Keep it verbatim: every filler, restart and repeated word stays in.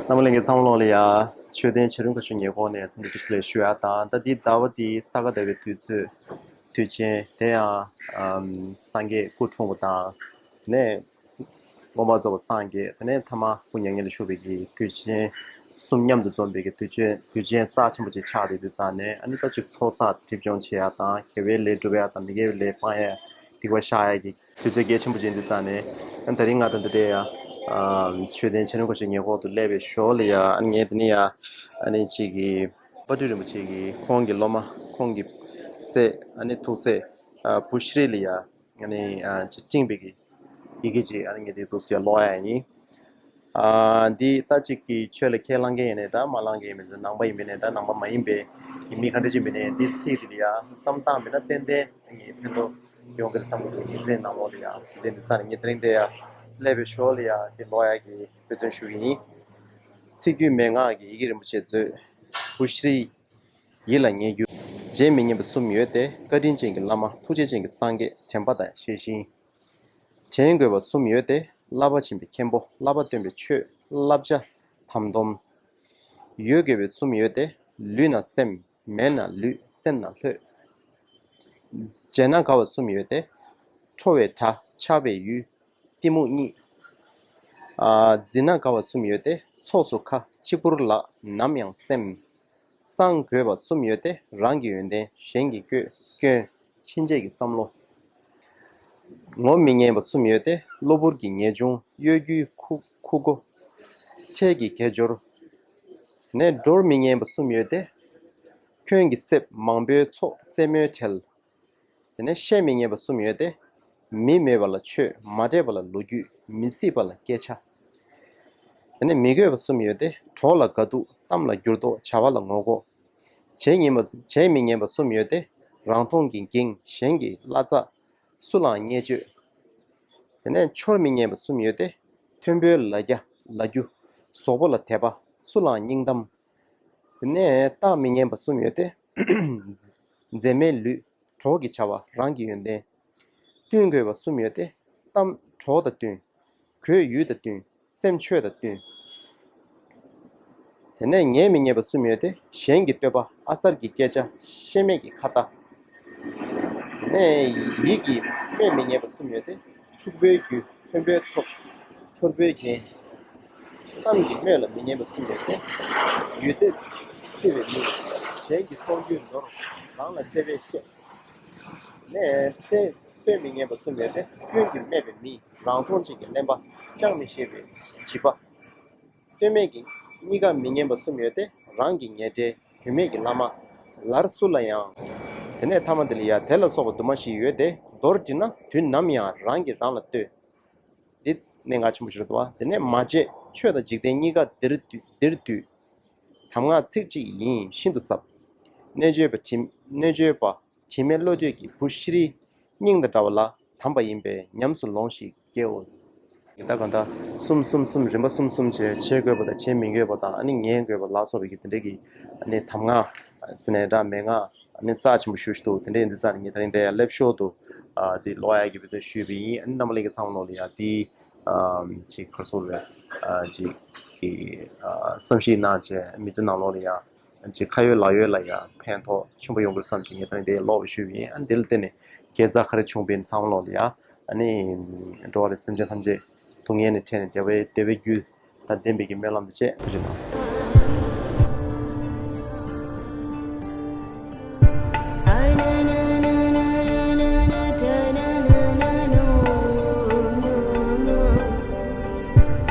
རྣམ་པ་ལྷན་རྒྱས་ཚང་མ་ལོག་ལ་ཡ། ཆོས་ལྡན་བྱ་རུང་ཁ་ཤོ་ཉེ་འཁོར་ནས་འཚམས་འདྲི་བཀྲ་ཤིས་བདེ་ལེགས་ཞུ་ཡ་དང་། ད་འདི་ཟླ་བ་འདིའི་ས་ག་ཟླ་བའི་དུས་ཚོད་དུས་ཆེན་དེ་ཡང་སངས་རྒྱས་སྐུ་འཁྲུངས་པ་དང་། དེ་ནས་མངོན་པར་རྫོགས་པར་སངས་རྒྱས། དེ་ནས་ཐ་མ་སྐུ་མྱ་ངན་ལས་བཞུགས་པའི་གི་དུས་ཆེན་གསུམ་མཉམ་དུ་འཛོམས་པའི་གི་དུས་ཆེན་དུས་ཆེན་རྩ་ཆེན་པོ་ཅིག་ཆགས་བསྡད་དུས་ཙང་ནས། ཨ་ནི་ད་ཅིག་ཚོགས་བསགས་སྒྲིབ་སྦྱོང་བྱེད་ཡ་དང་། དགེ་བའི་ལས་སྒྲུབ་ཡ་དང་། མི་དགེ་བའི་ལས་སྤང་ཡ། སྡིག་པ་བཤགས་ཡ་གི་དུས་ཚོད་གལ་ཆེན་པོ་ཅིག་ཡིན་དུས་ཙང་ནས། ཨ་ནི་ད་རིང་ང་དང་འདི་འདྲའི་ཡ་ཆོས་ལྡན་བྱ་རུང་ཁ་ཤོ་ཉེ་འཁོར་དུ་སླེབས་པའི་ཞོར་ལ་ཡ། ཨ་ནི་ངས་འདི་ནས་ཡ་ཨ་ནི་ཅིག་གི་དཔལ་སྤྲུལ་རིན་པོ་ཆེ་གི་ཁོང་གི་སློབ་མ་ཁོང་གི་སྲས་ཨ་ནི་ཐུགས་སྲས་བུ་ཤྲི་ལ་ཡ། ཨ་ནི་ཅིག་སྤྲིངས་པའི་གི་ཡི་གེ་ཅིག་ཨ་ནི་ངས་འདི་འདུག་སེ་ཡ་ཀློག་ཡ་ཡིན། ཨ་འདི་ད་ཅིག་གི་ཆོས་ལ་ཁས་བླངས་མཁན་ཡིན་ནའི་འདྲ། མ་བླངས་མཁན་ཡིན་ནའི་འདྲ། ནང་པ་ཡིན་པ་ཡིན་ནའི་འདྲ། ནང་པ་མ་ཡིན་པའི་གི་མི་ག་འདྲ་ཅིག་ཡིན་པ་ཡིན་ནའི་འདི་ཚིག་འདི་ལ་ཡ་བསམ་བཏང་མེད་ན་ཏན་ཏན་ངས་ཕན་ཐོགས་ཡོང་གི་རེད་བསམ་གི་འདུག་ཉིན་མཚན་ནང་ལོགས་ལ་ཡ། དེ་འདྲ་ཡིན་དུས་ཙང་ནས་ངས་དེ་རིང་འདི་ཡ་སླེབས་པའི་ཞོར་ལ་ཡ་འདི་ཀློག་ཡ་གི་དཔེ་མཚོན་ཞུ་གི་ཡིན། ཚིག་བརྒྱུད་མན་ངག་གི་ཡི་གེ་རིན་པོ་ཆེ་མཛོད། བུ་ཤྲི་ཡིད་ལ་ངེས་རྒྱུ། བརྗེད་མི་ཉན་པ་གསུམ་ཡོད་དེ། བཀའ་དྲིན་ཅན་གྱི་བླ་མ། ཐུགས་རྗེ་ཅན་གྱི་སངས་རྒྱས། དྲན་པ་དང་ཤེས་བཞིན། དྲན་དགོས་པ་གསུམ་ཡོད་དེ། བསླབ་པ་ཆེན་པོའི་མཁན་པོ། བསླབ་པ་སྟོན་པའི་ཆོས། བསླབ་བྱ་དམ་སྡོམ། ཡོད་དགོས་པ་གསུམ་ཡོད་དེ། ལུས་ན་སེམས། མེད་ན་ལུས། སེམས་ན་ལྷོད། བརྗེད་ན་དགའ་བ་གསུམ་ཡོད་དེ། ཁྲོ་བའི་དགྲ། ཆགས་པའི་ཡུལ། གཏི་མུག་གཉིད། ཨ་འཛིན་ན་དགའ་བ་གསུམ་ཡོད་དེ། ཚོགས་སུ་ཁ། གཅིག་པུར་ལག། ནམ་ཡང་སེམས། གསང་དགོས་པ་གསུམ་ཡོད་དེ། རང་གི་ཡོན་ཏན། གཞན་གྱི་སྐྱོན། སྐྱོན། ཕྱིན་ཆད་ཀྱི་བསམ་བློ། ངོམས་མི་ཉན་པ་གསུམ་ཡོད་དེ། གློ་བུར་གྱི་ངེས་འབྱུང་། གཡོ་སྒྱུའི་ཁུ་ཁུ་སྒོ། འཕྲལ་གྱི་དགེ་སྦྱོར། དེ་ནས་འགྲོར་མི་ཉན་པ་གསུམ་ཡོད་དེ། ཁྱོད་ཀྱི་སེམས་མང་པོའི་ཚོགས། རྩེད་མོའི་གྲལ། དེ་ནས་བཤད་མི་ཉན་པ་གསུམ་ཡོད་དེ། མི་མོས་པ་ལ་ཆོས། མ་འདྲེས་པ་ལ་ལོ་རྒྱུས། མི་སྲིད་པ་ལ་སྐད་ཆ། དེ་ནས་མི་དགོས་པ་གསུམ་ཡོད་དེ། གྲོགས་ལ་དགའ་སྡུག། གཏམ་ལ་འགྱུར་ལྡོག། བྱ་བ་ལ་ངོ་རྒོལ། བྱེད་ཉན་པ་བྱེད་མི་ཉན་པ་གསུམ་ཡོད་དེ། རང་མཐོང་གི་འགེངས། གཞན་གྱི་བླ་རྩ། སུ་ལའང་བརྙས་བཅོས། དེ་ནས་འཆོར་མི་ཉན་པ་གསུམ་ཡོད་དེ། མཐོན་པོའི་ལ་རྒྱ་ལ་རྒྱུ། ཟོག་པོ་ལ་དད་པ། སུ་ལའང་སྙིང་གཏམ། དེ་ནས་བརྟག་མི་ཉན་པ་གསུམ་ཡོད་དེ། འཛད་མེད་ལུས། གྲོགས་ཀྱི་བྱ་བ། རང་གི་ཡོན་ཏན། བསྟུན་དགོས་པ་གསུམ་ཡོད་དེ། གཏམ་གྲོགས་དང་བསྟུན། གོས་ཡུལ་དང་བསྟུན། སེམས་ཆོས་དང་བསྟུན། དེ་ནས་ཉན་མི་ཉན་པ་གསུམ་ཡོད་དེ། གཞན་གྱི་བསྟོད་པ། ཨ་གསར་གྱི་སྐད་ཆ། ཤེས་མེད་ཀྱི་ཁ་བརྡ། དེ་ནས་ཡིད་ཀྱིས་སྨོད་མི་ཉན་པ་གསུམ་ཡོད་དེ། ཕྱུག་པོའི་རྒྱུ། མཐོན་པོའི་ཐོབ། འཆོར་པོའི་རྒྱན། གཏམ་གྱིས་སྨོད་ལ་མི་ཉན་པ་གསུམ་ཡོད་དེ། ཡུལ་དེ་བརྩི་བའི་མི། གཞན་གྱི་བཙོང་རྒྱུའི་ནོར། རང་ལ་བརྩེ་བས་བཤད། དེ་ནས་བསྟོད་བསྟོད་མི་ཉན་པ་གསུམ་ཡོད་དེ། སྐྱོན་གྱིས་སྨད་པའི་མི། རང་མཐོང་ཅན་གྱི་གླེན་པ། ཅང་མི་ཤེས་པའི་བྱིས་པ། ལྟོས་མེད་ཀྱི་གཉིས་ཀ་མི་ཉན་པ་གསུམ་ཡོད་དེ། རང་གི་ཉེ་འབྲེལ། གྱོད་མེད་ཀྱི་བླ་མ། ལར་སུ་ལ་ཡང་། དེ་ནས་ཐ་མ་དེ་ལ་ཡ། དེ་ལ་སོགས་པ་དུ་མ་བཞི་ཡོད་དེ། མདོར་དྲིལ་ན་དུས་ནམ་ཡང་རང་གིས་རང་ལ་ལྟོས། འདི་གནད་འགག་ཆེན་པོ་ཞིག་རེད་འདུག་བ། དེ་ནས་མ་བརྗེད། ཆོས་དང་འཇིག་རྟེན་གཉིས་ཀ་འདིར་འདུས་འདིར་འདུས། གདམས་ངག་ཚིག་གཅིག་ཡིན་ཤིན་ཏུ་ཟབ། རྣལ་འབྱོར་པ་དྲི་རྣལ་འབྱོར་པ། དྲི་མེད་བློ་གྲོས་ཀྱི་བུ་ཤྲི་སྙིང་དང་འདྲ་བ་ལ་དམ་པ་ཡིན་པས་ཉམས་སུ་ལོངས་ཤིག་ཀྱེ་ཧོ། ད་གང་ལྟར་གསུམ་གསུམ་གསུམ་རིམ་པ་གསུམ་གསུམ་བྱས། བྱེད་དགོས་པ་དང་བྱེད་མི་དགོས་པ་དང་། ཨ་ནི་ཉན་དགོས་པ་ལ་སོགས་པའི་གི་དེ་འདྲའི་གི་ཨ་ནི་གདམས་ངག་ཟེར་ནའི་འདྲ། མན་ངག་ཨ་ནི་རྩ་ཆེན་པོ་ཞེ་པོ་ཅིག་འདུག་དེ་འདྲ་ཡིན་དུས་ཙང་ནས་ངས་དེ་རིང་འདིར་ཡ་སླེབས་ཞོར་དུ་ཨ་འདི་ཀློག་ཡ་གི་དཔེ་མཚོན་ཞུས་པ་ཡིན། ཨ་ནི་རྣམ་པ་ལྷན་རྒྱས་ཚང་མ་ལོག་ལ་ཡ་འདི་ཨ་ཅིག་ག་རེ་ཟེར་དགོས་རེད། ཨ་ཅིག་གི་ཨ་བསམ་གཞིག་གནང་བྱས་མི་ཚེ་ནང་ལོགས་ལ་ཡ། ཅིག་ཁ་ཡོད་ལག་ཡོད་ལ་ཡང་ཕན་ཐོགས་ཆེན་པོ་ཡོང་གི་རེད་བསམ་བྱས་ངས་ད་རིང་འདི་ཀློག་པ་ཞུས་པ་ཡིན། ཨ་འདི་ལ་བརྟེན་ནས་དགེ་རྩ་ག་རེ་བྱུང་བ་ཡིན་ཚང་མ་ལོག་ལ་ཡ། ཨ་ནི་འགྲོ་བ་རེ་སེམས་ཅན་ཐམས་ཅད་སྡུག་བསྔལ་ནས་ཐར་ནས་བདེ་བའི་བདེ་བའི་རྒྱུ་དང་ལྡན་པའི་གི་སྨོན་ལམ་དང་བཅས་ཐུགས་རྗེ་གནང་།